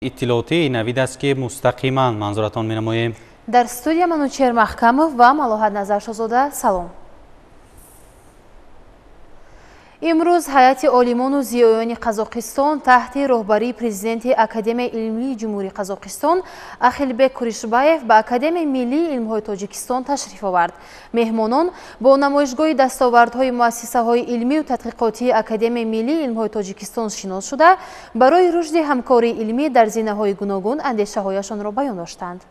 Иттилоотии навид аст, ки мустақиман манзуратон менамоем. Дар студия Манучер Маҳкамов ва Малоҳат Назаршозода. Салом. Имрӯз ҳайати олимону зиёёни Қазоқистон таҳти роҳбарии президенти Академияи илмии Ҷумҳурии Қазоқистон Ахилбек Куришбаев ба Академияи миллии илмҳои Тоҷикистон ташриф овард. Меҳмонон бо намоишгоҳи дастовардҳои муассисаҳои илмию тадқиқотии Академияи миллии илмҳои Тоҷикистон шинос шуда, барои рушди ҳамкории илмӣ дар зинаҳои гуногун андешаҳояшонро баён доштанд.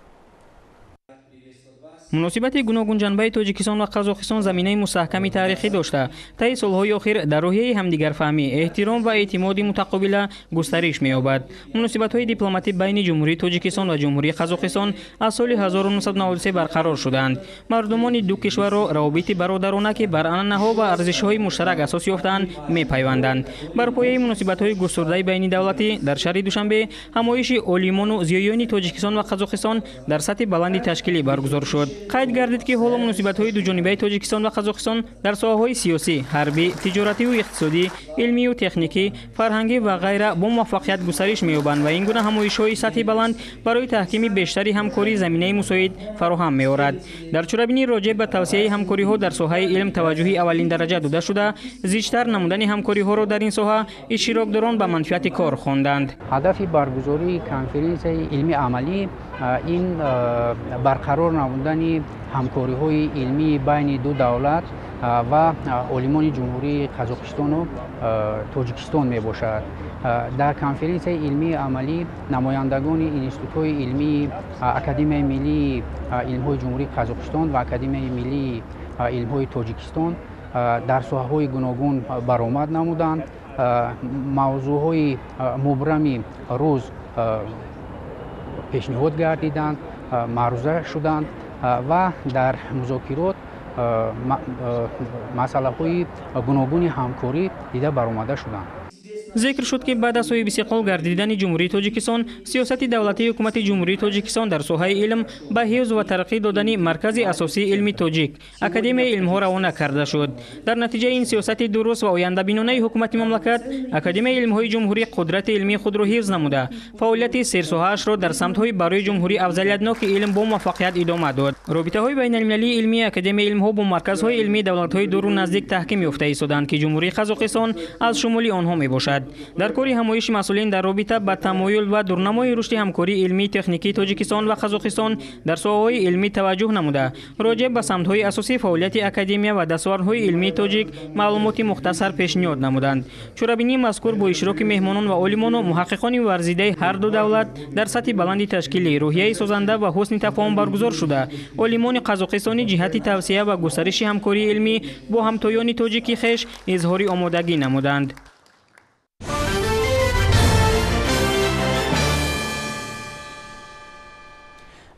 Муносибати гуногунҷанбаи Тоҷикистон ва Қазоқистон заминаи мустаҳками таърихӣ дошта, таи солҳои охир дар рӯҳияи ҳамдигарфаҳмӣ, эҳтиром ва эътимоди мутақобила густариш меёбад. Муносибатҳои дипломатӣ байни Ҷумҳурии Тоҷикистон ва Ҷумҳурии Қазоқистон аз соли 1993 барқарор шуданд. Мардумони ду кишварро равобити бародарона, ки бар анъанаҳо ва арзишҳои муштарак асос ёфтаанд, мепайванданд. Бар пояи муносибатҳои густурдаи байнидавлатӣ дар шаҳри Душанбе ҳамоиши олимону зиёёни Тоҷикистон ва Қазоқистон дар сатҳи баланди ташкилӣ баргузор шуд. Қайд гардид, ки ҳоло муносибатҳои дуҷонибаи Тоҷикистон ва Қазоқистон дар соҳаҳои сиёсӣ, ҳарбӣ, тиҷоративу иқтисодӣ, илмию техникӣ, фарҳангӣ ва ғайра бо муваффақият густариш меёбанд ва ин гуна ҳамоишҳои сатҳи баланд барои таҳкими бештари ҳамкорӣ заминаи мусоид фароҳам меорад. Дар чорабинӣ роҷеъ ба тавсияи ҳамкориҳо дар соҳаи илм таваҷҷӯҳи аввалиндараҷа дода шуда, зичтар намудани ҳамкориҳоро дар ин соҳа иштирокдорон ба манфиати кор хонданд. Ҳадафи баргузории конференсияи илмии амалӣ ин барқарор намудани ҳамкориҳои илмии байни ду давлат ва олимони Ҷумҳурии Қазоқистону Тоҷикистон мебошад. Дар конференсияи илмии амалӣ намояндагони институтҳои илмии Академияи миллии илмҳои Ҷумҳурии Қазоқистон ва Академияи миллии илмҳои Тоҷикистон дар соҳаҳои гуногун баромад намуданд. Мавзӯъҳои мубрами рӯз пешниҳод гардиданд, маъруза шуданд ва дар музокирот масъалаҳои гуногуни ҳамкорӣ дида баромада шуданд. Зикр шуд, ки баъд аз соҳибистиқлол гардидани Ҷумҳурии Тоҷикистон сиёсати давлатии ҳукумати Ҷумҳурии Тоҷикистон дар соҳаи илм ба ҳифз ва тараққӣ додани маркази асосии илми тоҷик, Академияи илмҳо равона карда шуд. Дар натиҷаи ин сиёсати дуруст ва ояндабинонаи ҳукумати мамлакат Академияи илмҳои ҷумҳурӣ қудрати илмии худро ҳифз намуда, фаъолияти серсоҳаашро дар самтҳои барои ҷумҳурӣ афзалиятноки илм бо муваффақият идома дод. Робитаҳои байналмилалии илмии Академияи илмҳо бо марказҳои илмии давлатҳои дуру наздик таҳким ёфта истоданд, ки Ҷумҳурии Қазоқистон аз шумули онҳо мебошад. Дар кори ҳамоиши масъулин дар робита ба тамоюл ва дурнамои рушди ҳамкории илмии техникии Тоҷикистон ва Қазоқистон дар соҳаҳои илмӣ таваҷҷӯҳ намуда, роҷеъ ба самтҳои асосии фаъолияти академия ва дастовардҳои илмии тоҷик маълумоти мухтасар пешниҳод намуданд. Чорабинии мазкур бо иштироки меҳмонон ва олимону муҳаққиқони варзидаи ҳар ду давлат дар сатҳи баланди ташкилӣ, рӯҳияи созанда ва ҳусни тафоҳум баргузор шуда, олимони қазоқистонӣ ҷиҳати тавсия ва густариши ҳамкории илмӣ бо ҳамтоёни тоҷики хеш изҳори омодагӣ намуданд.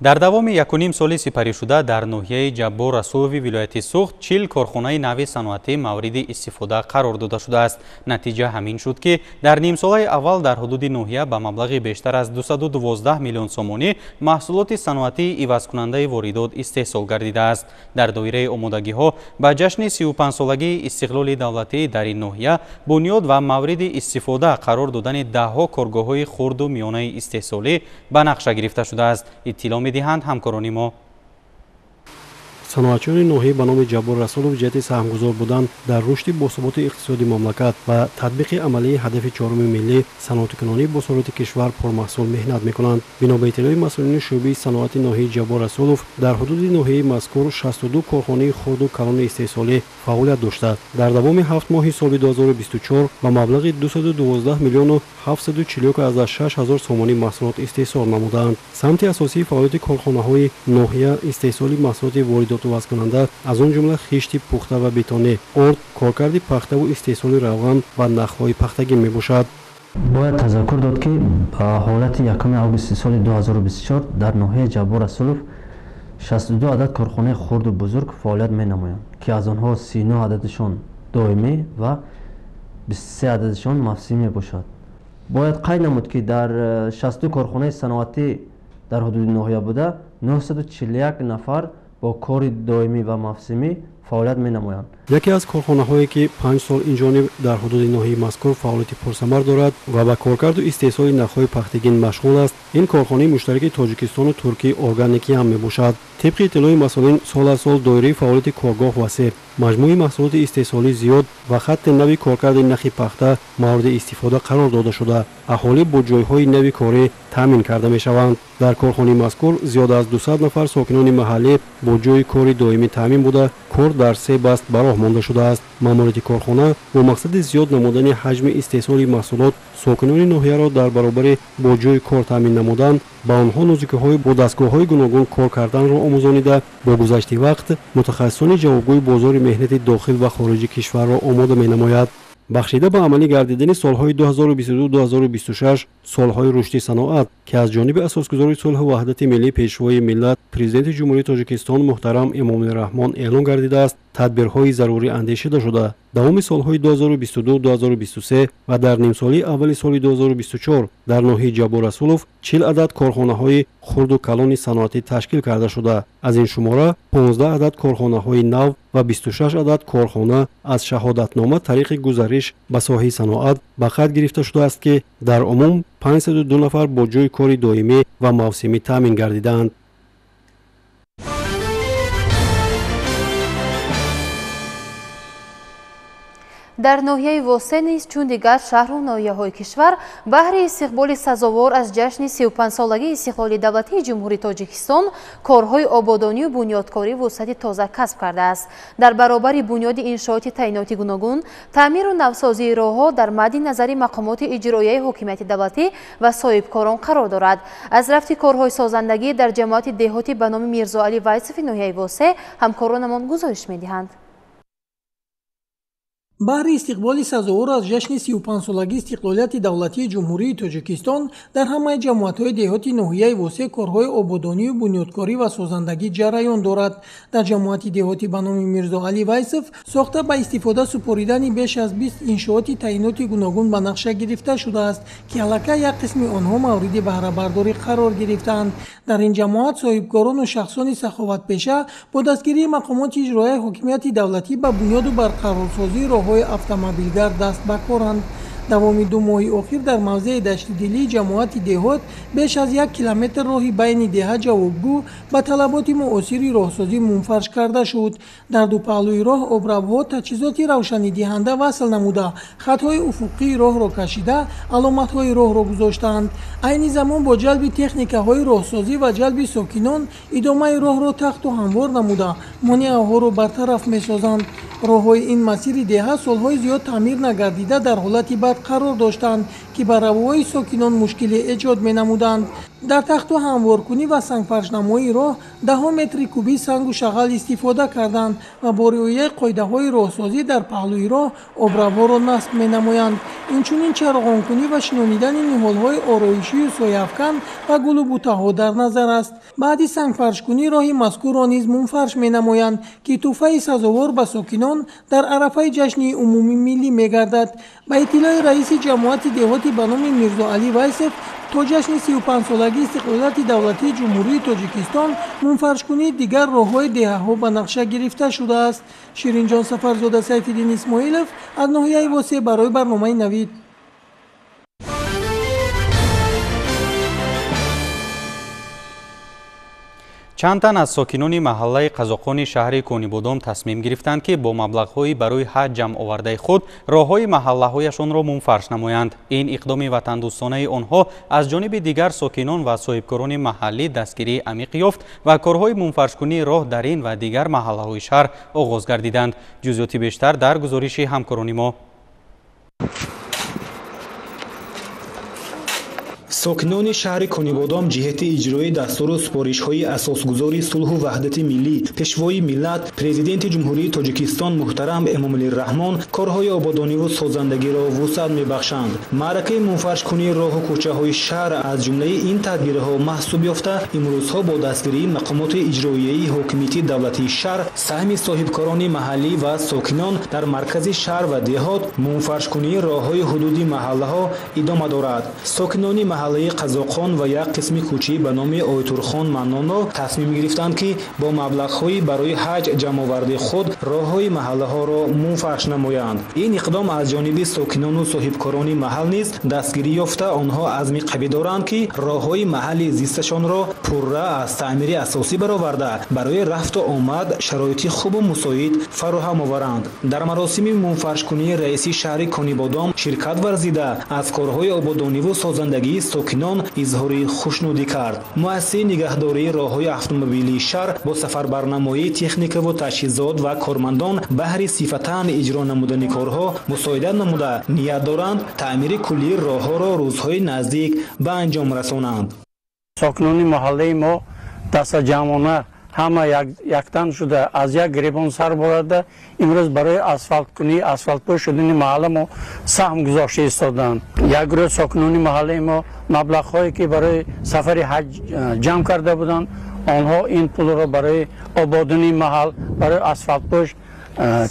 Дар давоми якуним соли сипаришуда дар ноҳияи Ҷаббор Расулови вилояти Суғд 40 корхонаи нави саноатӣ мавриди истифода қарор дода шудааст. Натиҷа ҳамин шуд, ки дар нимсолаи аввал дар ҳудуди ноҳия ба маблағи бештар аз 212 миллион сомонӣ маҳсулоти саноатии ивазкунандаи воридот истеҳсол гардидааст. Дар доираи омодагиҳо ба ҷашни 35-солагии истиқлоли давлатӣ дар ин ноҳия бунёд ва мавриди истифода қарор додани даҳҳо коргоҳҳои хурду миёнаи истеҳсолӣ ба нақша гирифта шудааст. Иттилоъ медиҳанд ҳамкорони мо. Саноатчиёни ноҳия ба номи Ҷаббор Расулов ҷиҳати саҳмгузор будан дар рушди босуботи иқтисоди мамлакат ва татбиқи амалии ҳадафи чоруми миллӣ, саноатикунонии босуръати кишвар пурмаҳсул меҳнат мекунанд. Бино ба иттилои масъулини шӯъбаи саноати ноҳияи Ҷаббор Расулов, дар ҳудуди ноҳияи мазкур 62 корхонаи хурду калони истеҳсолӣ фаъолият дошта, дар давоми 7 моҳи соли 2024 ба маблағи 212 миллиону 741 ҳазор сомонӣ маҳсулот истеҳсол намудаанд. Самти асосии фаъолияти корхонаҳои ноҳия истеҳсоли маҳсулоти воридот ивазкунанда, аз он ҷумла хишти пухта ва бетонӣ, орд, коркарди пахтаву истеҳсоли равған ва нахҳои пахтагӣ мебошад. Бояд тазаккур дод, ки ба ҳолати 1 августи соли 2024 дар ноҳияи Ҷаббор Расулов 62 адад корхонаи хурду бузург фаъолият менамоянд, ки аз онҳо 39 ададашон доимӣ ва 23 ададашон мавсимӣ мебошад. Бояд қайд намуд, ки дар 62 корхонаи саноатӣ дар ҳудуди ноҳия буда 941 нафар бо кори доимӣ ва мавсимӣ фаъолият менамоянд. Яке аз корхонаҳое ки 5 сол инҷониб дар ҳудуди ноҳияи мазкур фаъолияти пурсамар дорад ва ба коркарду истеҳсоли нахҳои пахтагин машғул аст, ин корхонаи муштараки тоҷикистону туркӣ Органикӣ ҳам мебошад. Тибқи иттилои масъулин, сол аз сол доираи фаъолияти коргоҳ васеъ, маҷмӯи маҳсулоти истеҳсолӣ зиёд ва хатти нави коркарди нахи пахта мавриди истифода қарор дода шуда, аҳолӣ бо ҷойҳои нави корӣ таъмин карда мешаванд. Дар корхонаи мазкур зиёда аз 200 нафар сокинони маҳаллӣ бо ҷойи кори доимӣ таъмин буда, кор дар 3 баст ба роҳ монда шудааст. Маъмурияти корхона бо мақсади зиёд намудани ҳаҷми истеҳсоли маҳсулот сокинони ноҳияро дар баробари бо ҷойи кор таъмин намудан ба онҳо нозукиҳои бо дастгоҳҳои гуногун кор карданро омӯзонида, бо гузашти вақт мутахассисони ҷавобгӯи бозори меҳнати дохил ва хориҷи кишварро омода менамояд. Бахшида ба амалӣ гардидани солҳои 2022-2026 солҳои рушди саноат, ки аз ҷониби асосгузори сулҳу ваҳдати миллӣ, пешвои миллат, президенти Ҷумҳурии Тоҷикистон муҳтарам Эмомалӣ Раҳмон эълон гардидааст, тадбирҳои зарурӣ андешида шуда, давоми солҳои 2022-2023 ва дар нимсолаи аввали соли 2024 дар ноҳияи Ҷаббор Расулов 40 адад корхонаҳои хурду калони саноатӣ ташкил карда шуда, аз ин шумора 15 адад корхонаҳои нав ва 26 адад корхона аз шаҳодатнома тариқи гузариш ба соҳаи саноат ба қайд гирифта шудааст, ки дар умум 502 нафар бо ҷойи кори доимӣ ва мавсимӣ таъмин гардидаанд. Дар ноҳияи Восе низ чун дигар шаҳру ноҳияҳои кишвар баҳри истиқболи сазовор аз ҷашни 35-солагии истиқлоли давлатии Ҷумҳурии Тоҷикистон корҳои ободонию бунёдкорӣ вусъати тоза касб кардааст. Дар баробари бунёди иншооти таъиноти гуногун, таъмиру навсозии роҳҳо дар мадди назари мақомоти иҷроияи ҳокимияти давлатӣ ва соҳибкорон қарор дорад. Аз рафти корҳои созандагӣ дар ҷамоати деҳотӣ ба номи Мирзоалӣ Вайсови ноҳияи Восе ҳамкоронамон гузориш медиҳанд. Баҳри истиқболи сазовор аз ҷашни 35-солагии истиқлолияти давлатии Ҷумҳурии Тоҷикистон дар ҳамаи ҷамоатҳои деҳоти ноҳияи Восе корҳои ободонию бунёдкорӣ ва созандагӣ ҷараён дорад. Дар ҷамоати деҳотӣ ба номи Мирзоалӣ Вайсов сохта ба истифода супоридани беш аз 20 иншооти таъиноти гуногун ба нақша гирифта шудааст, ки аллакай як қисми онҳо мавриди баҳрабардорӣ қарор гирифтаанд. Дар ин ҷамоат соҳибкорону шахсони саховатпеша бо дастгирии мақомоти иҷроияи ҳокимияти давлатӣ ба бунёду барқарорсозии роҳ автомобилгард даст ба коранд. Давоми 2 моҳи охир дар мавзеи Даштидилии ҷамоати деҳот беш аз 1 километр роҳи байни деҳа ҷавобгӯ ба талаботи муосири роҳсозӣ мунфарш карда шуд. Дар ду паҳлӯи роҳ обравҳо таҷҳизоти равшанидиҳанда васл намуда, хатҳои уфуқии роҳро кашида, аломатҳои роҳро гузоштаанд. Айни замон бо ҷалби техникаҳои роҳсозӣ ва ҷалби сокинон идомаи роҳро тахту ҳамвор намуда, монеаҳоро бартараф месозанд. Роҳҳои ин масири деҳа солҳои зиёд таъмир нагардида дар ҳолати бад қарор доштанд, ки ба равоҳои сокинон мушкиле эҷод менамуданд. Дар тахту ҳамворкунӣ ва сангфаршнамоии роҳ даҳо метри кубӣ сангу шағал истифода карданд ва бо риояи қоидаҳои роҳсозӣ дар паҳлӯи роҳ обравҳоро насб менамоянд. Инчунин чароғонкунӣ ва шинонидани ниҳолҳои ороишию сояафкан ва гулу бутаҳо дар назар аст. Баъди сангфаршкунӣ роҳи мазкурро низ мунфарш менамоянд, ки тӯҳфаи сазовор ба сокинон дар арафаи ҷашни умумимиллӣ мегардад. Ба иттилои раиси ҷамоати деҳотӣ ба номи Мирзоалӣ Вайсов, то ҷашни 35-солагии истиқлолияти давлатии Ҷумҳурии Тоҷикистон мунфаршкунии дигар роҳҳои деҳаҳо ба нақша гирифта шудааст. Ширинҷон Сафарзода, Сайфиддин Исмоилов аз ноҳияи Восе барои барномаи Навид. Чанд тан аз сокинони маҳаллаи қазоқони шаҳри Конибодом тасмим гирифтанд, ки бо маблағҳои барои ҳаҷ ҷамъовардаи худ роҳҳои маҳаллаҳояшонро мунфарш намоянд. Ин иқдоми ватандӯстонаи онҳо аз ҷониби дигар сокинон ва соҳибкорони маҳаллӣ дастгирии амиқ ёфт ва корҳои мунфаршкунии роҳ дар ин ва дигар маҳаллаҳои шаҳр оғоз гардиданд. Ҷузъиёти бештар дар гузориши ҳамкорони мо. Сокинони шаҳри Конибодом ҷиҳати иҷрои дастуру супоришҳои асосгузори сулҳу ваҳдати миллӣ, пешвои миллат, президенти Ҷумҳурии Тоҷикистон муҳтарам Эмомалӣ Раҳмон корҳои ободониву созандагиро вусъат мебахшанд. Маъракаи мунфаршкунии роҳу кӯчаҳои шаҳр аз ҷумлаи ин тадбирҳо маҳсуб ёфта, имрӯзҳо бо дастгирии мақомоти иҷроияи ҳокимияти давлатии шаҳр, саҳми соҳибкорони маҳаллӣ ва сокинон дар маркази шаҳр ва деҳот мунфаршкунии роҳҳои ҳудуди маҳаллаҳо идома дорад. Сокинони маҳаллаи Қазоқхон ва як қисми кӯчаи ба номи Ойтурхон Маннонов тасмим гирифтанд, ки бо маблағҳои барои ҳаҷ ҷамъовардаи худ роҳҳои маҳаллаҳоро мунфарш намоянд. Ин иқдом аз ҷониби сокинону соҳибкорони маҳал низ дастгирӣ ёфта, онҳо азми қавӣ доранд, ки роҳҳои маҳалли зисташонро пурра аз таъмири асосӣ бароварда, барои рафту омад шароити хубу мусоид фароҳам оваранд. Дар маросими мунфаршкунии раиси шаҳри Конибодом ширкат варзида, аз корҳои ободониву созандагии сокинон изҳори хушнудӣ кард. Муассисаи нигаҳдории роҳҳои автомобилии шаҳр бо сафарбарнамоии техникаву таҷҳизот ва кормандон баҳри сифатан иҷро намудани корҳо мусоидат намуда, ният доранд таъмири куллии роҳҳоро рӯзҳои наздик ба анҷом расонанд. Сокинони маҳаллаи мо дастаҷамъона ҳама яктан шуда аз як гиребон сар бурда, имрӯз барои асфалткунӣ, асфалтпӯш шудани маҳалла мо саҳм гузошта истоданд. Як гурӯҳ сокинони маҳаллаи мо маблағҳое ки барои сафари ҳаҷ ҷамъ карда буданд, онҳо ин пулро барои ободонии маҳал, барои асфалтпӯш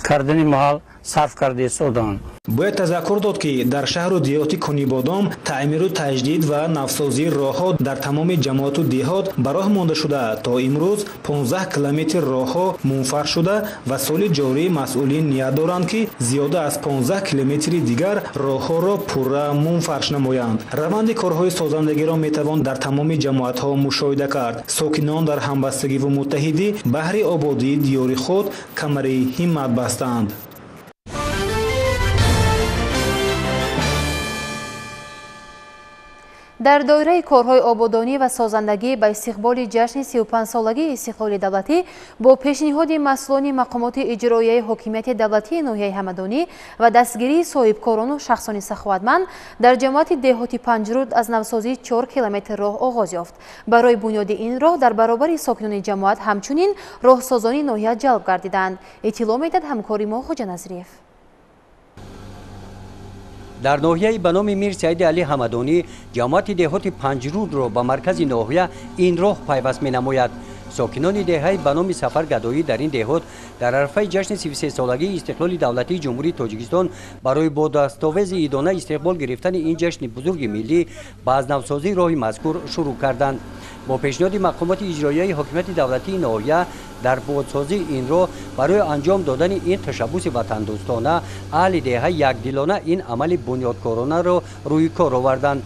кардани маҳал сарф карда истоданд. Бояд тазаккур дод, ки дар шаҳру деҳоти Конибодом таъмиру таҷдид ва навсозии роҳҳо дар тамоми ҷамоату деҳот ба роҳ монда шуда, то имрӯз 15 километр роҳҳо мунфарш шуда ва соли ҷорӣ масъулин ният доранд, ки зиёда аз 15 километри дигар роҳҳоро пурра мунфарш намоянд. Раванди корҳои созандагиро метавон дар тамоми ҷамоатҳо мушоҳида кард. Сокинон дар ҳамбастагиву муттаҳидӣ баҳри ободии диёри худ камари ҳиммат бастанд. Дар доираи корҳои ободонӣ ва созандагӣ ба истиқболи ҷашни 35-солагии истиқлоли давлатӣ бо пешниҳоди масъулони мақомоти иҷроияи ҳокимияти давлатии ноҳияи Ҳамадонӣ ва дастгирии соҳибкорону шахсони саховатманд дар ҷамоати деҳоти Панҷруд аз навсозии 4 километр роҳ оғоз ёфт. Барои бунёди ин роҳ дар баробари сокинони ҷамоат ҳамчунин роҳсозони ноҳия ҷалб гардиданд. Иттилоъ медиҳад ҳамкори мо Хоҷа Назриев. Дар ноҳияи ба номи Мир Саиди Али Ҳамадонӣ ҷамоати деҳоти Панҷрудро ба маркази ноҳия ин роҳ пайваст менамояд. Сокинони деҳаи ба номи Сафар Гадоӣ дар ин деҳот дар арафаи ҷашни 33-солагии истиқлоли давлатии Ҷумҳурии Тоҷикистон барои бо дастовези идона истиқбол гирифтани ин ҷашни бузурги миллӣ ба аз навсозии роҳи мазкур шурӯъ карданд. Бо пешниҳоди мақомоти иҷроияи ҳокимияти давлатии ноҳия дар бозсозии ин роҳ барои анҷом додани ин ташаббуси ватандӯстона аҳли деҳа якдилона ин амали бунёдкоронаро рӯи кор оварданд.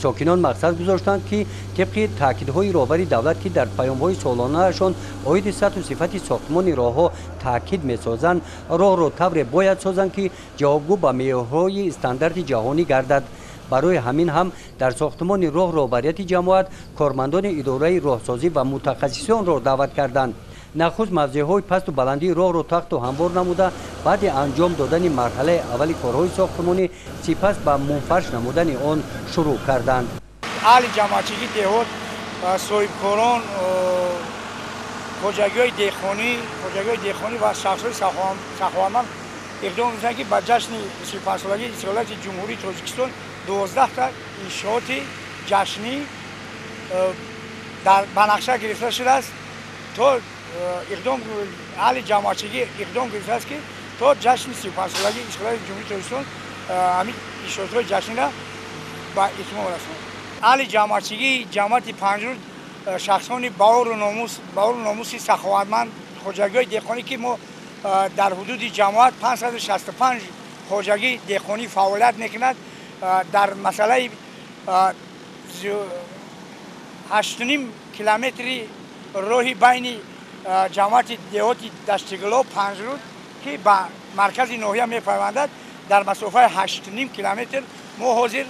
Сокинон мақсад гузоштанд, ки тибқи таъкидҳои роҳбари давлат, ки дар паёмҳои солонаашон оиди сатҳу сифати сохтмони роҳҳо таъкид месозанд, роҳро тавре бояд созанд, ки ҷавобгӯ ба меъёрҳои стандарти ҷаҳонӣ гардад. Барои ҳамин ҳам дар сохтмони роҳ роҳбарияти ҷамоат кормандони идораи роҳсозӣ ва мутахассисонро даъват карданд. Нахуст мавзеъҳои пасту баландии роҳро тахту ҳамвор намуда, баъди анҷом додани марҳалаи аввали корҳои сохтмонӣ сипас ба мунфарш намудани он шурӯъ карданд. Аҳли ҷамоатчигии деҳот, соҳибкорон, хоҷагиҳои деҳқонӣ ва шахсҳои саховатманд иқдом мекунанд, ки ба ҷашни 35-солагии истиқлолияти Ҷумҳурии Тоҷикистон 12 иншооти ҷашнӣ ба нақша гирифта шудааст. То иқдом аҳли ҷамоатчигӣ иқдом гирифтааст, ки то ҷашни 35-солагии истиқлолияти Ҷумҳурии Тоҷикистон ҳамин иншоотҳои ҷашниро ба итмом расонад. Аҳли ҷамоатчигии ҷамоати Панҷруд шахсони баору номуси саховатманд, хоҷагиҳои деҳқонӣ, ки мо дар ҳудуди ҷамоат 565 хоҷагии деҳқонӣ фаъолият мекунад, дар масъалаи 8,5 километри роҳи байни ҷамоати деҳоти Даштигло Панҷруд, ки ба маркази ноҳия мепайвандад, дар масофаи 8,5 километр мо ҳозир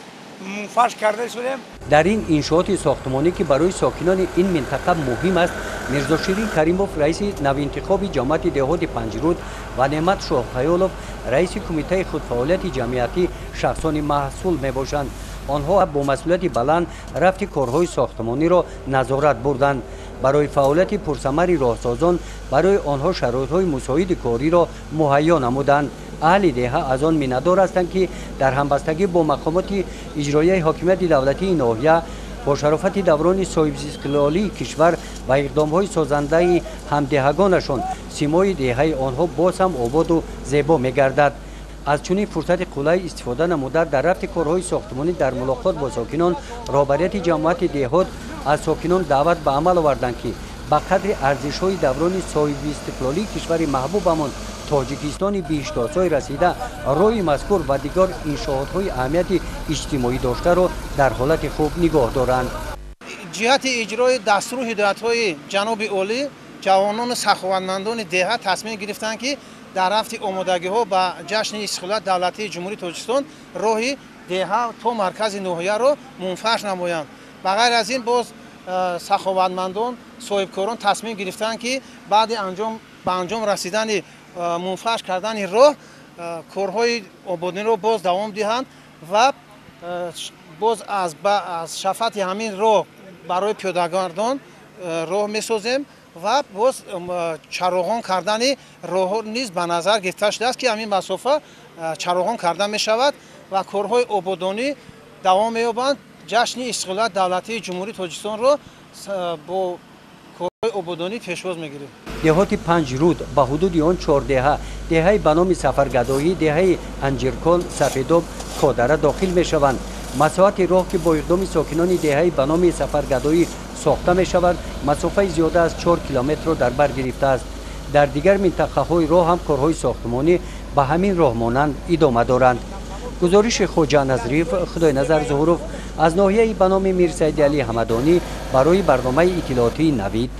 мунфарш карда истодем. Дар ин иншооти сохтмонӣ, ки барои сокинони ин минтақа муҳим аст, Мирзоширин Каримов, раиси навинтихоби ҷамоати деҳоти Панҷруд, ва Неъмат Шоҳхаёлов, раиси кумитаи худфаъолияти ҷамъиятӣ, шахсони маҳсул мебошанд. Онҳо бо масъулияти баланд рафти корҳои сохтмониро назорат бурданд. Барои фаъолияти пурсамари роҳсозон барои онҳо шароитҳои мусоиди кориро муҳайё намуданд. Аҳли деҳа аз он миннатдор ҳастанд, ки дар ҳамбастагӣ бо мақомоти иҷроияи ҳокимияти давлатии ноҳия бо шарофати даврони соҳибистиқлолии кишвар ва иқдомҳои созандаи ҳамдеҳагонашон симои деҳаи онҳо боз ҳам ободу зебо мегардад. Аз чунин фурсати қулай истифода намуда, дар рафти корҳои сохтмонӣ дар мулоқот бо сокинон роҳбарияти ҷамоати деҳот аз сокинон даъват ба амал оварданд, ки ба қадри арзишҳои даврони соҳибистиқлолии кишвари маҳбубамон Тоҷикистони биҳиштосой расида, роҳи мазкур ва дигар иншоотҳои аҳамияти иҷтимоӣ доштаро дар ҳолати хуб нигоҳ доранд. Ҷиҳати иҷрои дастуру ҳидоятҳои ҷаноби олӣ ҷавонону саховатмандони деҳа тасмим гирифтанд, ки дар рафти омодагиҳо ба ҷашни истиқлолияти давлатии Ҷумҳурии Тоҷикистон роҳи деҳа то маркази ноҳияро мунфарш намоянд. Ба ғайр аз ин боз саховатмандон, соҳибкорон тасмим гирифтанд, ки баъди ба анҷом расидани мунфарш кардани роҳ корҳои ободониро боз давом диҳанд ва боз аз шафати ҳамин роҳ барои пиёдагардон роҳ месозем ва боз чароғон кардани роҳҳо низ ба назар гирифта шудааст, ки ҳамин масофа чароғон карда мешавад ва корҳои ободонӣ давом меёбанд. Ҷашни истиқлолияти давлатии Ҷумҳурии Тоҷикистонро бо корҳои ободонӣ пешвоз мегирем. Деҳоти Панҷруд ба ҳудуди он чор деҳа, деҳаи ба номи Сафаргадоӣ, деҳаи Анҷиркон, Сафедоб, Кодара дохил мешаванд. Масоҳати роҳ, ки бо иқдоми сокинони деҳаи ба номи Сафаргадоӣ сохта мешавад, масофаи зиёда аз 4 километрро дар бар гирифтааст. Дар дигар минтақаҳои роҳ ҳам корҳои сохтмонӣ ба ҳамин роҳ монанд идома доранд. Гузориши Хоҷа Назриев, Худойназар Зуҳуров аз ноҳияи ба номи Мирсаиди Алӣ Ҳамадонӣ барои барномаи иттилоотии Навид.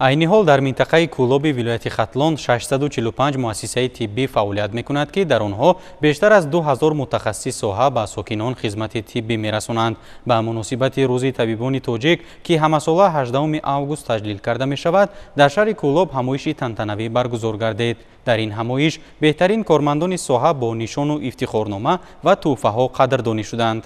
Айни ҳол дар минтақаи Кӯлоби вилояти Хатлон 645 муассисаи тиббӣ фаъолият мекунад, ки дар онҳо бештар аз 2000 мутахассис соҳа ба сокинон хизмати тиббӣ мерасонанд. Ба муносибати Рӯзи табибони тоҷик, ки ҳамасола 18 август таҷлил карда мешавад, дар шаҳри Кӯлоб ҳамоиши тантанавӣ баргузор гардид. Дар ин ҳамоиш беҳтарин кормандони соҳа бо нишону ифтихорнома ва тӯҳфаҳо қадрдонӣ шуданд.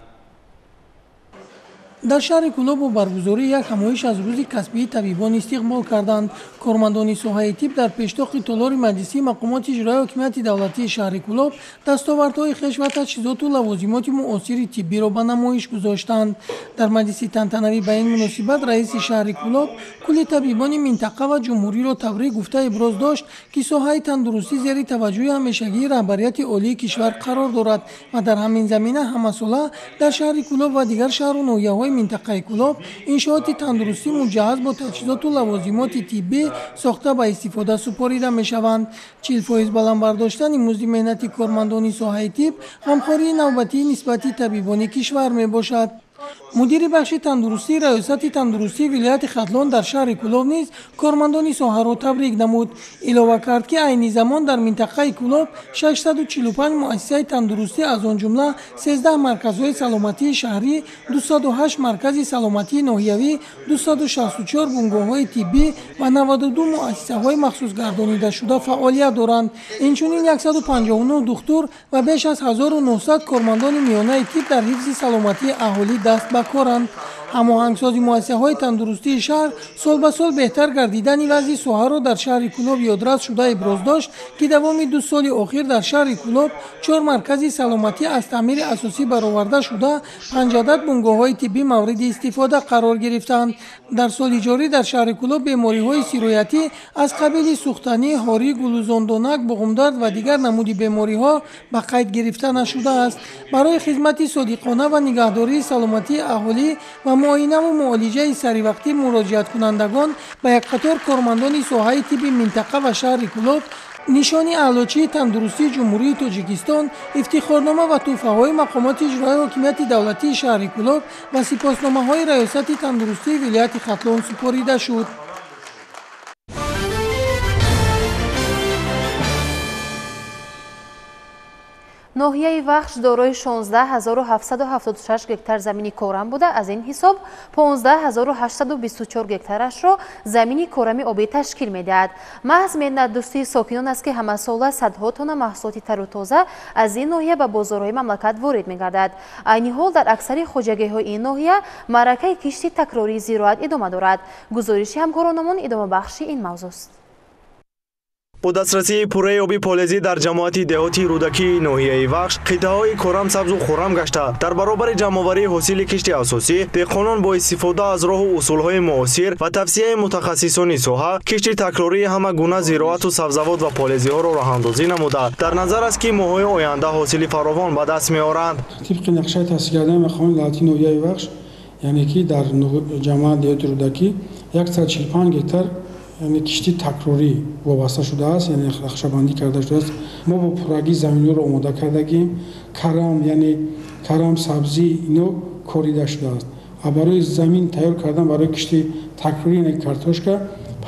Дар шаҳри Кӯлоб бо баргузории як ҳамоиш аз рӯзи касбии табибон истиқбол карданд. Кормандони соҳаи тиб дар пештоқи толори маҷлисии мақомоти иҷроияи ҳокимияти давлатии шаҳри Кӯлоб дастовардҳои хеш ва таҷҳизоту лавозимоти муосири тиббиро ба намоиш гузоштанд. Дар маҷлиси тантанавӣ ба ин муносибат раиси шаҳри Кӯлоб кулли табибони минтақа ва ҷумҳуриро табрик гуфта иброз дошт, ки соҳаи тандурустӣ зери таваҷҷӯҳи ҳамешагии раҳбарияти олии кишвар қарор дорад ва дар ҳамин замина ҳамасола дар шаҳри Кӯлоб ва дигар шаҳру ноҳияҳои минтақаи Кӯлоб иншооти тандурустӣ муҷаҳҳаз бо таҷҳизоту лавозимоти тиббӣ сохта ба истифода супорида мешаванд. 40% баланд бардоштани музди меҳнати кормандони соҳаи тиб ғамхории навбатии нисбати табибони кишвар мебошад. Мудири бахши тандурустии Раёсати тандурустии вилояти Хатлон дар шаҳри Кӯлоб низ кормандони соҳаро табрик намуд. Илова кард, ки айни замон дар минтақаи Кӯлоб 645 муассисаи тандурустӣ, аз он ҷумла 13 марказҳои саломатии шаҳрӣ, 208 маркази саломатии ноҳиявӣ, 264 бунгоҳҳои тиббӣ ва 92 муассисаҳои махсусгардонидашуда фаъолият доранд. Инчунин 159 духтур ва беш аз 1900 кормандони миёнаи тиб дар ҳифзи саломатии аҳолӣ даст ба коранд. Ҳамоҳангсози муассисаҳои тандурустии шаҳр сол ба сол беҳтар гардидани вазъи соҳаро дар шаҳри Кӯлоб ёдрас шуда иброз дошт, ки давоми 2 соли охир дар шаҳри Кӯлоб 4 маркази саломатӣ аз таъмири асосӣ бароварда шуда, 5 адад бунгоҳҳои тиббӣ мавриди истифода қарор гирифтанд. Дар соли ҷорӣ дар шаҳри Кӯлоб бемориҳои сироятӣ аз қабили сӯхтанӣ, ҳорӣ, гулӯзондонак, буғумдард ва дигар намуди бемориҳо ба қайд гирифта нашудааст. Барои хизмати содиқона ва нигаҳдории саломатии аҳолӣ ва муоинаву муолиҷаи саривақтӣ муроҷиаткунандагон ба як қатор кормандони соҳаи тибби минтақа ва шаҳри Кӯлоб нишони аълочии тандурустии Ҷумҳурии Тоҷикистон, ифтихорнома ва тӯҳфаҳои мақомоти иҷроияи ҳокимияти давлатии шаҳри Кӯлоб ва сипосномаҳои Раёсати тандурустии вилояти Хатлон супорида шуд. Ноҳияи Вахш дорои 16776 гектар замини корам буда, аз ин ҳисоб 15824 гектарашро замини корами обӣ ташкил медиҳад. Маҳз меҳнатдӯстии сокинон аст, ки ҳамасола садҳо тонна маҳсулоти тару тоза аз ин ноҳия ба бозорҳои мамлакат ворид мегардад. Айни ҳол дар аксари хоҷагиҳои ин ноҳия маъракаи кишти такрории зироат идома дорад. Гузориши ҳамкоронамон идомабахши ин мавзӯст. Бо дастрасии пурраи оби полезӣ дар ҷамоати деҳоти Рӯдакии ноҳияи Вахш қитъаҳои корам сабзу хуррам гашта, дар баробари ҷамъоварии ҳосили кишти асосӣ деҳқонон бо истифода аз роҳу усулҳои муосир ва тавсияи мутахассисони соҳа кишти такрории ҳама гуна зироату сабзавот ва полезиҳоро роҳандозӣ намуда, дар назар аст, ки моҳҳои оянда ҳосили фаровон ба даст меоранд. Тибқи нақшаи таҳсилкардаи мақоми давлатии ноҳияи Вахш, яъне ки дар ҷамоати деҳоти Рӯдакӣ 145 гектар яъне кишти такрорӣ вобаста шудааст, яъне нақшабандӣ карда шудааст. Мо бо пуррагӣ заминҳоро омода кардагим, карам, яъне карам, сабзӣ ино корида шудааст. А барои замин тайёр кардан барои кишти такрорӣ, яъне картошка,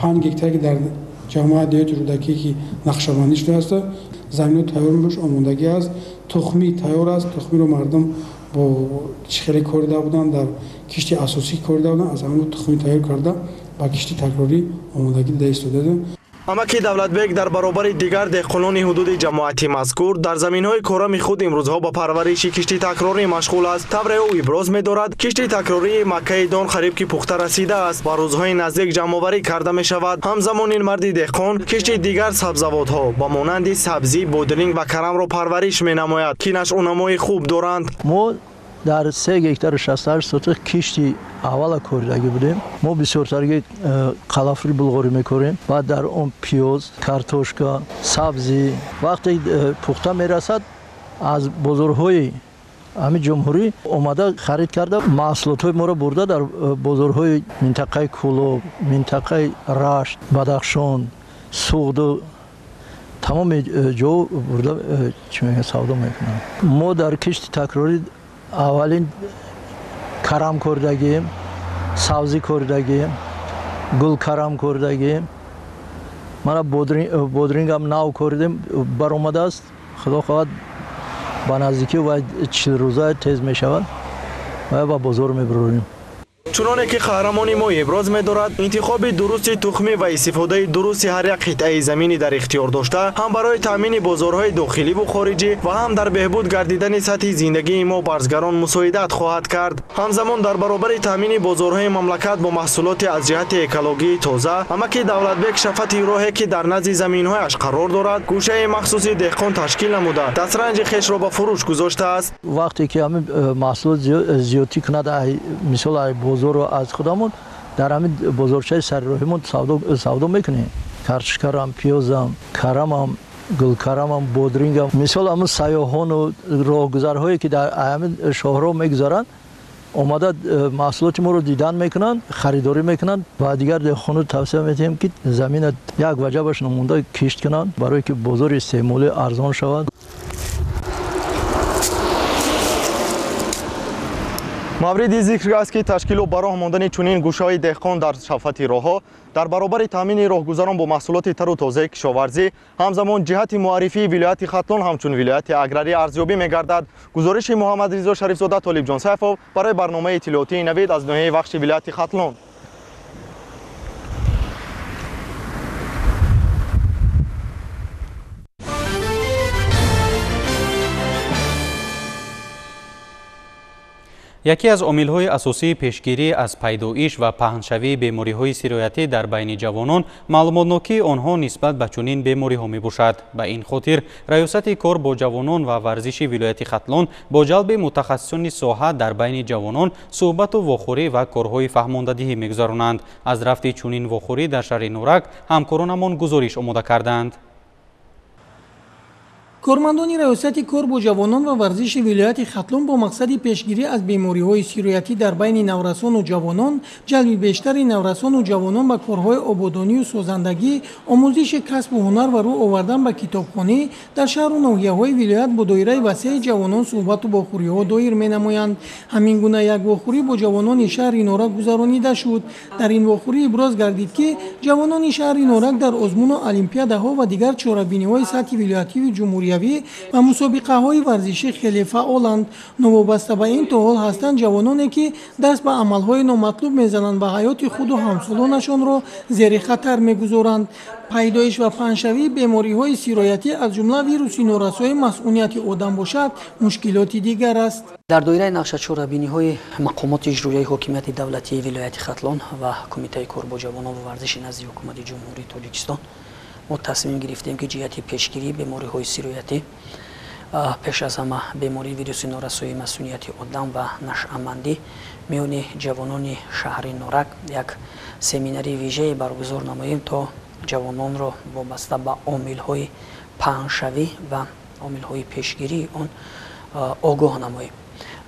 5 гектар ки дар ҷамоати деҳоти Рӯдакӣ ки нақшабандӣ шудааст, заминҳо тайёр мебошад, омодагӣ аст, тухмӣ тайёр аст. Тухмиро мардум бо чӣ хеле корида буданд, дар кишти асосӣ корида буданд, аз ҳамон тухмӣ тайёр карда ба кишти такрорӣ омодагӣ дида истодаем. Амаки Давлатбек дар баробари дигар деҳқонони ҳудуди ҷамоати мазкур дар заминҳои корами худ имрӯзҳо ба парвариши кишти такрорӣ машғул аст. Тавре ӯ иброз медорад, кишти такрории маккаи дон қариб ки пухта расидааст ва рӯзҳои наздик ҷамъоварӣ карда мешавад. Ҳамзамон ин марди деҳқон кишти дигар сабзавотҳо ба монанди сабзӣ, бодринг ва карамро парвариш менамояд, ки нашъунамои хуб доранд. Мо дар 3 гектару 68 сотих кишти аввала коридагӣ будем. Мо бисёртарги қалафри булғорӣ мекорем, баъд дар он пиёз, картошка, сабзӣ. Вақте пухта мерасад, аз бозорҳои ҳамин ҷумҳурӣ омада харид карда, маҳсулотҳои моро бурда дар бозорҳои минтақаи Кӯлоб, минтақаи Рашт, Бадахшон, Суғду тамоми ҷо бурда чӣ мегӯянд, савдо мекунанд. Мо дар кишти такрорӣ аввалин карам коридагием, сабзӣ коридагием, гулкарам коридагием, мана бодрингам нав коридем, баромадааст. Худо хоҳад ба наздикӣ ва 40 рӯза тез мешавад ва ба бозор мебурорем. Чуноне ки қаҳрамони мо иброз медорад, интихоби дурусти тухмӣ ва истифодаи дурусти ҳар як қитъаи заминӣ дар ихтиёр дошта ҳам барои таъмини бозорҳои дохиливу хориҷӣ ва ҳам дар беҳбуд гардидани сатҳи зиндагии мо барзгарон мусоидат хоҳад кард. Ҳамзамон дар баробари таъмини бозорҳои мамлакат бо маҳсулоти аз ҷиҳати экологии тоза, амаки Давлатбек шафати роҳе ки дар назди заминҳояш қарор дорад, гӯшаи махсуси деҳқон ташкил намуда, дастранҷи хешро ба фурӯш гузоштааст. Вақте ки ҳамин маҳсулот зиёдтӣ кунад, мисол бозорро аз худамон дар ҳамин бозорчаи сарироҳимон савдо мекунем. Картошкарам, пиёзам, карамам, гулкарамам, бодрингам. Мисол ҳамин сайёҳону роҳгузарҳое ки дар ҳамин шоҳроҳ мегузаранд, омада маҳсулоти моро дидан мекунанд, харидорӣ мекунанд. Ба дигар деҳқону тавсия медиҳем, ки замина як ваҷабаш намонда кишт кунанд, барое ки бозори истеъмолӣ арзон шавад. Мавриди зикр аст, ки ташкилу ба роҳ мондани чунин гӯшаҳои деҳқон дар шафати роҳҳо дар баробари таъмини роҳгузарон бо маҳсулоти тару тозаи кишоварзӣ, ҳамзамон ҷиҳати муаррифии вилояти Хатлон ҳамчун вилояти аграрӣ арзёбӣ мегардад. Гузориши Муҳаммадризо Шарифзода, Толибҷон Сайфов барои барномаи иттилоотии Навид аз ноҳияи Вахши вилояти Хатлон. Яке аз омилҳои асосии пешгирӣ аз пайдоиш ва паҳншавии бемориҳои сироятӣ дар байни ҷавонон маълумотнокии онҳо нисбат ба чунин бемориҳо мебошад. Ба ин хотир раёсати кор бо ҷавонон ва варзиши вилояти Хатлон бо ҷалби мутахассисони соҳа дар байни ҷавонон суҳбату вохӯрӣ ва корҳои фаҳмондадиҳӣ мегузаронанд. Аз рафти чунин вохӯрӣ дар шаҳри Нурак ҳамкоронамон гузориш омода карданд. Кормандони раёсати кор бо ҷавонон ва варзиши вилояти Хатлон бо мақсади пешгирӣ аз бемориҳои сироятӣ дар байни наврасону ҷавонон, ҷалби бештари наврасону ҷавонон ба корҳои ободонию созандагӣ, омӯзиши касбу ҳунар ва рӯ овардан ба китобхонӣ дар шаҳру ноҳияҳои вилоят бо доираи васеи ҷавонон суҳбату вохӯриҳо доир менамоянд. Ҳамин гуна як вохӯрӣ бо ҷавонони шаҳри Норак гузаронида шуд. Дар ин вохӯрӣ иброз гардид, ки ҷавонони шаҳри Норак дар озмуну олимпиадаҳо ва дигар чорабиниҳои сатҳи вилоятиву ҷумҳуриявӣ ва мусобиқаҳои варзишӣ хеле фаъоланд. Новобаста ба ин то ҳол ҳастанд ҷавононе, ки даст ба амалҳои номатлуб мезананд ва ҳаёти худу ҳамсолонашонро зери хатар мегузоранд. Пайдоиш ва паҳншавии бемориҳои сироятӣ аз ҷумла вируси норасои масъунияти одам бошад, мушкилоти дигар аст. Дар доираи нақшачорабиниҳои мақомоти иҷроияи ҳокимияти давлатии вилояти Хатлон ва Кумитаи кор бо ҷавонон ва варзиши назди Ҳукумати Ҷумҳурии Тоҷикистон Мо тасмим гирифтем, ки ҷиҳати пешгирии бемориҳои сироятӣ, пеш аз ҳама бемории вируси норасоии масунияти одам ва нашъамандӣ, миёни ҷавонони шаҳри Норак як семинари вижае баргузор намоем, то ҷавононро вобаста ба омилҳои паҳншавӣ ва омилҳои пешгирии он огоҳ намоем.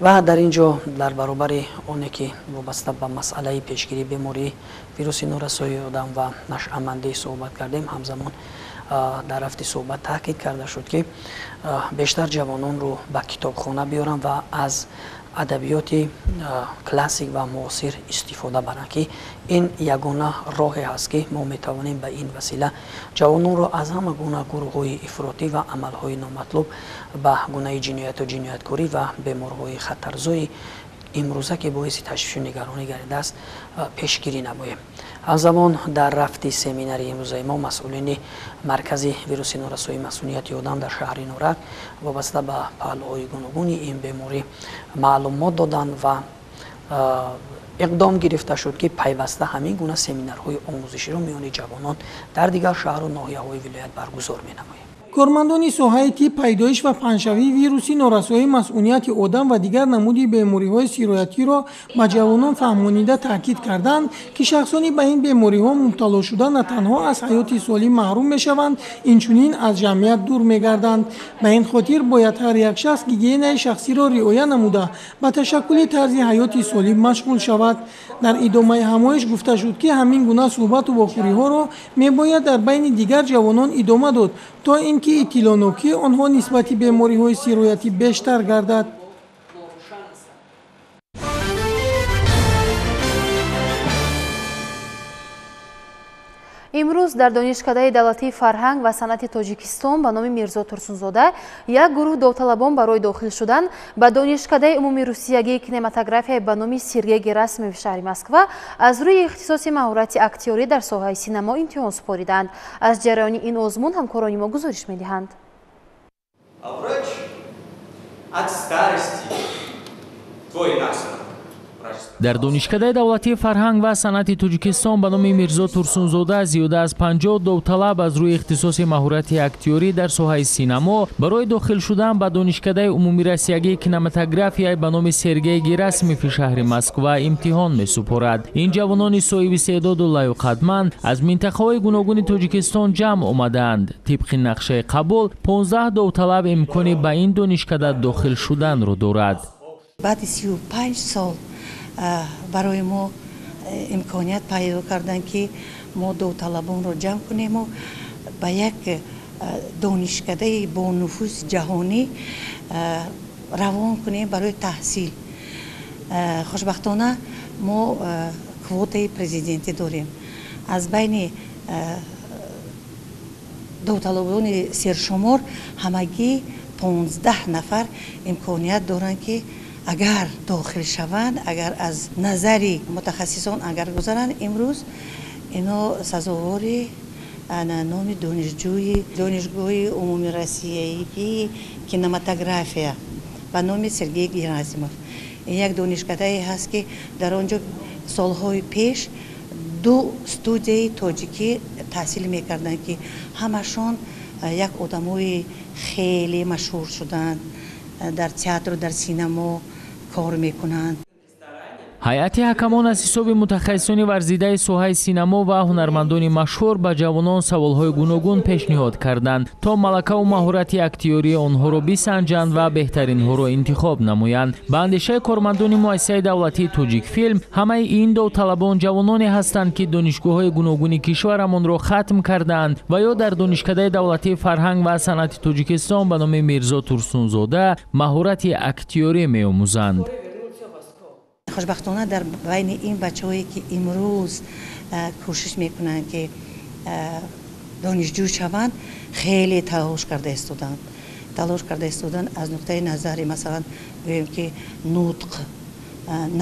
Ва дар ин ҷо дар баробари оне ки вобаста ба масъалаи пешгирии бемории вируси норасоии одам ва нашъамандӣ суҳбат кардем, ҳамзамон дар рафти суҳбат таъкид карда шуд, ки бештар ҷавононро ба китобхона биёранд ва аз адабиёти классик ва муосир истифода баранд, ки ин ягона роҳе ҳаст, ки мо метавонем ба ин васила ҷавононро аз ҳама гуна гурӯҳҳои ифротӣ ва амалҳои номатлуб ба гунаи ҷинояту ҷинояткорӣ ва беморҳои хатарзои имрӯза, ки боиси ташвишу нигаронӣ гардидааст, пешгирӣ намоем. Ҳамзамон дар рафти семинари имрӯзаи мо масъулини маркази вируси норасоии масунияти одам дар шаҳри Норак вобаста ба паҳлӯҳои гуногуни ин беморӣ маълумот доданд ва иқдом гирифта шуд, ки пайваста ҳамин гуна семинарҳои омӯзиширо миёни ҷавонон дар дигар шаҳру ноҳияҳои вилоят баргузор менамоем. Кормандони соҳаи тиб пайдоиш ва паҳншавии вируси норасоии масъунияти одам ва дигар намуди бемориҳои сироятиро ба ҷавонон фаҳмонида таъкид карданд, ки шахсони ба ин бемориҳо мубтало шуда на танҳо аз ҳаёти солим маҳрум мешаванд, инчунин аз ҷамъият дур мегарданд. Ба ин хотир бояд ҳар як шахс гигиенаи шахсиро риоя намуда ба ташаккули тарзи ҳаёти солим машғул шавад. Дар идомаи ҳамоиш гуфта шуд, ки ҳамин гуна суҳбату вохӯриҳоро мебояд дар байни дигар ҷавонон идома дод, то ин ки иттилоънокии онҳо нисбати бемориҳои сироятӣ бештар гардад. Имрӯз дар Донишкадаи давлатии фарҳанг ва санъати Тоҷикистон ба номи Мирзо Турсунзода як гурӯҳ довталабон барои дохил шудан ба Донишкадаи умумируссиягии кинематография ба номи Сергей Герасимов шаҳри Москва аз рӯи ихтисоси маҳорати актёрӣ дар соҳаи синамо имтиҳон супориданд. Аз ҷараёни ин озмун ҳамкорони мо гузориш медиҳанд. А врач от старости твой насморк. Дар Донишкадаи давлатии фарҳанг ва санъати Тоҷикистон ба номи Мирзо Турсунзода зиёда аз 50 довталаб аз рӯи ихтисоси маҳорати актёрӣ дар соҳаи синамо барои дохил шудан ба Донишкадаи умумироссиягии кинематография ба номи Сергей Герасимови шаҳри Москва имтиҳон месупорад. Ин ҷавонони соҳиби истеъдоду лаёқатманд аз минтақаҳои гуногуни Тоҷикистон ҷамъ омадаанд. Тибқи нақшаи қабул 15 довталаб имкони ба ин донишкада дохил шуданро дорад. Баъди 35 сол барои мо имконият пайдо карданд, ки мо довталабонро ҷамъ кунему ба як донишкадаи бонуфуз ҷаҳонӣ равон кунем барои таҳсил. Хушбахтона мо квотаи президентӣ дорем. Аз байни довталабони сершумор ҳамагӣ 15 нафар имконият доранд, ки агар дохил шаванд, агар аз назари мутахассисон агар гузаранд, имрӯз ино сазовори номи донишҷӯи Донишгоҳи умумироссиягии кинематография ба номи Сергей Герасимов. Ин як донишкадае ҳаст, ки дар он ҷо солҳои пеш ду студияи тоҷикӣ таҳсил мекарданд, ки ҳамашон як одамои хеле машҳур шуданд, дар театру дар синамо кор мекунанд. Ҳайати ҳакамон аз ҳисоби мутахассисони варзидаи соҳаи синамо ва ҳунармандони машҳур ба ҷавонон саволҳои гуногун пешниҳод карданд, то малакаву маҳорати актёрии онҳоро бисанҷанд ва беҳтаринҳоро интихоб намоянд. Ба андешаи кормандони муассисаи давлатии Тоҷикфилм, ҳамаи ин довталабон ҷавононе ҳастанд, ки донишгоҳҳои гуногуни кишварамонро хатм кардаанд ва ё дар Донишкадаи давлатии фарҳанг ва санъати Тоҷикистон ба номи Мирзо Турсунзода маҳорати актёрӣ меомӯзанд. Хушбахтона дар байни ин бачаҳое, ки имрӯз кӯшиш мекунанд, ки донишҷӯ шаванд, хеле талош карда истоданд. Талош карда истоданд аз нуқтаи назари, масалан, гӯем ки нутқ,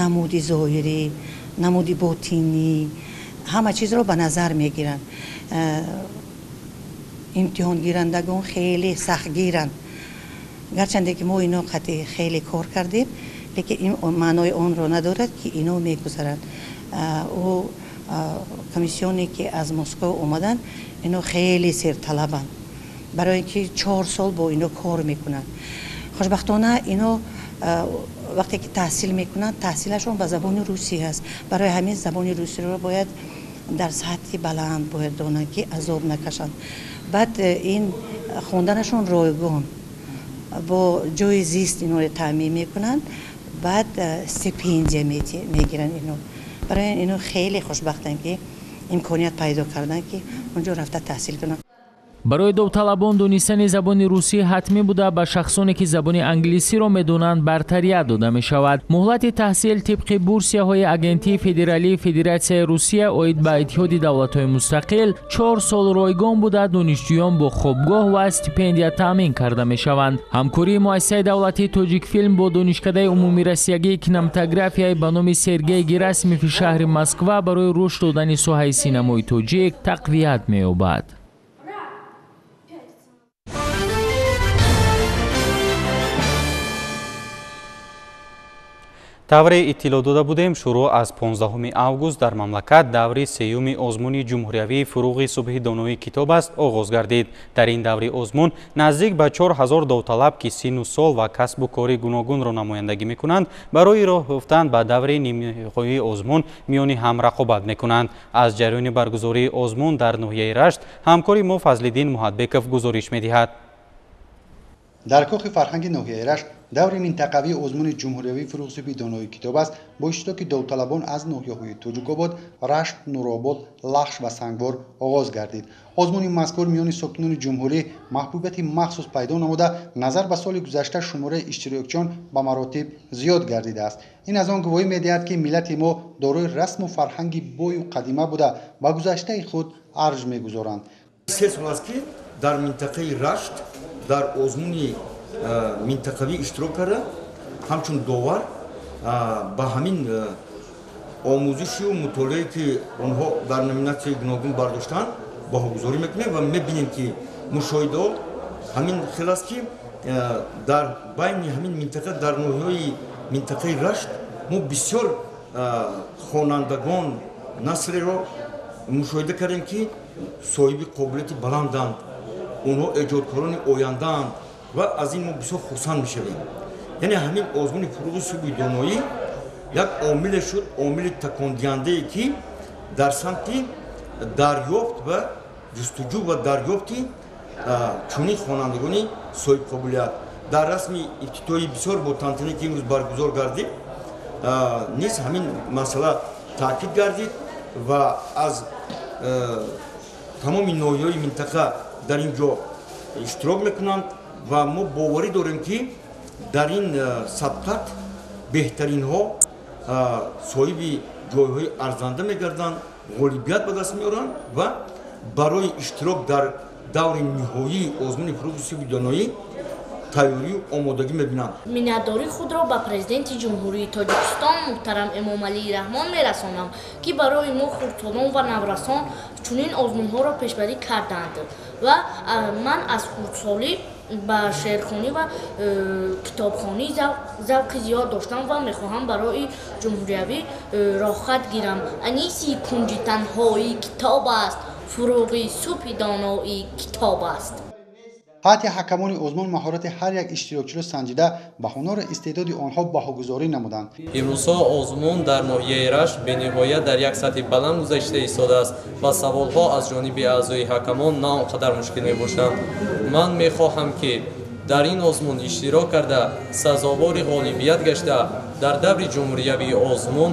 намуди зоҳирӣ, намуди ботинӣ, ҳама чизро ба назар мегиранд. Имтиҳонгирандагон хеле сахтгиранд. Гарчанде ки мо ино қатъи хеле кор кардем, лекин ин маънои онро надорад, ки ино мегузаранд. Ӯ Комиссионе ки аз Москва омаданд, ино хеле серталабанд, барои ин ки 4 сол бо ино кор мекунанд. Хушбахтона ино вақте ки таҳсил мекунанд, таҳсилашон ба забони русӣ ҳаст. Барои ҳамин забони русиро бояд дар сатҳи баланд бояд донанд, ки азоб накашанд. Баъд ин хонданашон ройгон, бо ҷои зист иноро таъмин мекунанд, баъд стипендия мегиранд ино. Барои ино хеле хушбахтанд, ки имконият пайдо карданд, ки онҷо рафта таҳсил кунанд. Барои довталабон донистани забони русӣ ҳатмӣ буда, ба шахсоне ки забони англисиро медонанд бартарият дода мешавад. Муҳлати таҳсил тибқи бурсияҳои Агентии федералии Федератсияи Русия оид ба Иттиҳоди давлатҳои мустақил 4 сол ройгон буда, донишҷӯён бо хобгоҳ ва стипендия таъмин карда мешаванд. Ҳамкории муассисаи давлатии Тоҷикфилм бо Донишкадаи умумироссиягии кинематографияи ба номи Сергей Герасимови шаҳри Москва барои рушд додани соҳаи синамои тоҷик тақвият меёбад. Тавре иттилоъ дода будем, шурӯъ аз 15 август дар мамлакат даври сеюми озмуни ҷумҳуриявии фуруғи субҳи донои китоб аст оғоз гардид. Дар ин даври озмун наздик ба 4000 довталаб, ки синну сол ва касбу кори гуногунро намояндагӣ мекунанд, барои роҳ ёфтан ба даври нимниҳоии озмун миёни ҳам рақобат мекунанд. Аз ҷараёни баргузории озмун дар ноҳияи Рашт ҳамкори мо Фазлиддин Муҳатбеков гузориш медиҳад. Дар кохи фарҳанги ноҳияи Рашт даври минтақавии озмуни ҷумҳуриявии фуруғи субҳи донои китоб аст бо иштироки довталабон аз ноҳияҳои Тоҷикобод, Рашт, Нуробод, Лахш ва Сангвор оғоз гардид. Озмуни мазкур миёни сокинони ҷумҳурӣ маҳбубияти махсус пайдо намуда, назар ба соли гузашта шумораи иштирокчиён ба маротиб зиёд гардидааст. Ин аз он гувоҳӣ медиҳад, ки миллати мо дорои расму фарҳанги бою қадима буда, ба гузаштаи худ арҷ мегузоранд. 3 сол аст, ки дар минтақаи Рашт дар озмуни минтақавӣ иштирок карда, ҳамчун довар ба ҳамин омӯзишу мутолиае, ки онҳо дар номинатсияи гуногун бардоштанд, баҳогузорӣ мекунем ва мебинем, ки мушоҳидаҳо ҳамин хел аст, ки дар байни ҳамин минтақа, дар ноҳияҳои минтақаи Рашт мо бисёр хонандагон наслеро мушоҳида кардем, ки соҳиби қобилияти баланданд, онҳо эҷодкорони ояндаанд ва аз ин мо бисёр хурсанд мешавем. Яъне ҳамин озмуни фуруғи субҳи доноӣ як омиле шуд, омили такондиҳандае, ки дар самти дарёфт ва ҷустуҷӯ ва дарёфти чунин хонандагони соҳибқобилият дар расми ифтитоҳи бисёр бо тантане, ки имрӯз баргузор гардид, низ ҳамин масъала таъкид гардид ва аз тамоми ноҳияҳои минтақа дар ин ҷо иштирок мекунанд ва мо боварӣ дорем, ки дар ин сабқат беҳтаринҳо соҳиби ҷойҳои арзанда мегарданд, ғолибият ба даст меоранд ва барои иштирок дар даври ниҳоии озмуни фуруғи субҳи доноӣ тайёрию омодагӣ мебинанд. Миннатдории худро ба Президенти Ҷумҳурии Тоҷикистон муҳтарам Эмомалӣ Раҳмон мерасонам, ки барои мо хурдсолон ва наврасон чунин озмунҳоро пешбарӣ карданд ва ман аз хурдсолӣ ба шеърхонӣ ва китобхонӣ завқи зиёд доштам ва мехоҳам барои ҷумҳуриявӣ роҳхат гирам. Аниси кунҷи танҳоӣ китоб аст, фуруғи субҳи доноӣ китоб аст. Ҳайати ҳакамони озмун маҳорати ҳар як иштирокчиро санҷида, ба ҳунару истеъдоди онҳо баҳогузорӣ намуданд. Имрӯзҳо озмун дар ноҳияи Рашт бениҳоят дар як сатҳи баланд гузашта истодааст ва саволҳо аз ҷониби аъзои ҳакамон на он қадар мушкил мебошанд. Ман мехоҳам, ки дар ин озмун иштирок карда, сазовори ғолибият гашта, дар даври ҷумҳуриявии озмун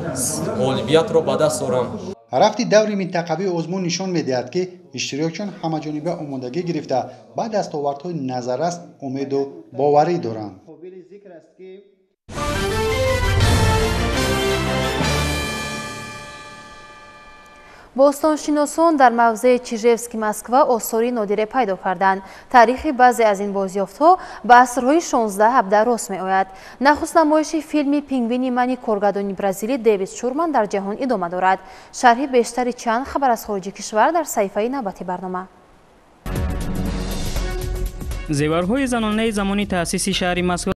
ғолибиятро ба даст орам. Рафти даври минтақавии озмун нишон медиҳад, ки иштирокчиён ҳамаҷониба омодагӣ гирифта, ба дастовардҳои назаррас умеду боварӣ доранд. Бостоншиносон дар мавзеи Чижевски Москва осори нодире пайдо карданд. Таърихи баъзе аз ин бозёфтҳо ба асрҳои 16-17 рост меояд. Нахуст намоиши филми «Пингвини мани» коргардони бразилӣ Дэвид Шурман дар ҷаҳон идома дорад. Шарҳи бештари чанд хабар аз хориҷи кишвар дар саҳифаи навбати барнома. Зеварҳои занонаи замони таъсиси шаҳри Москва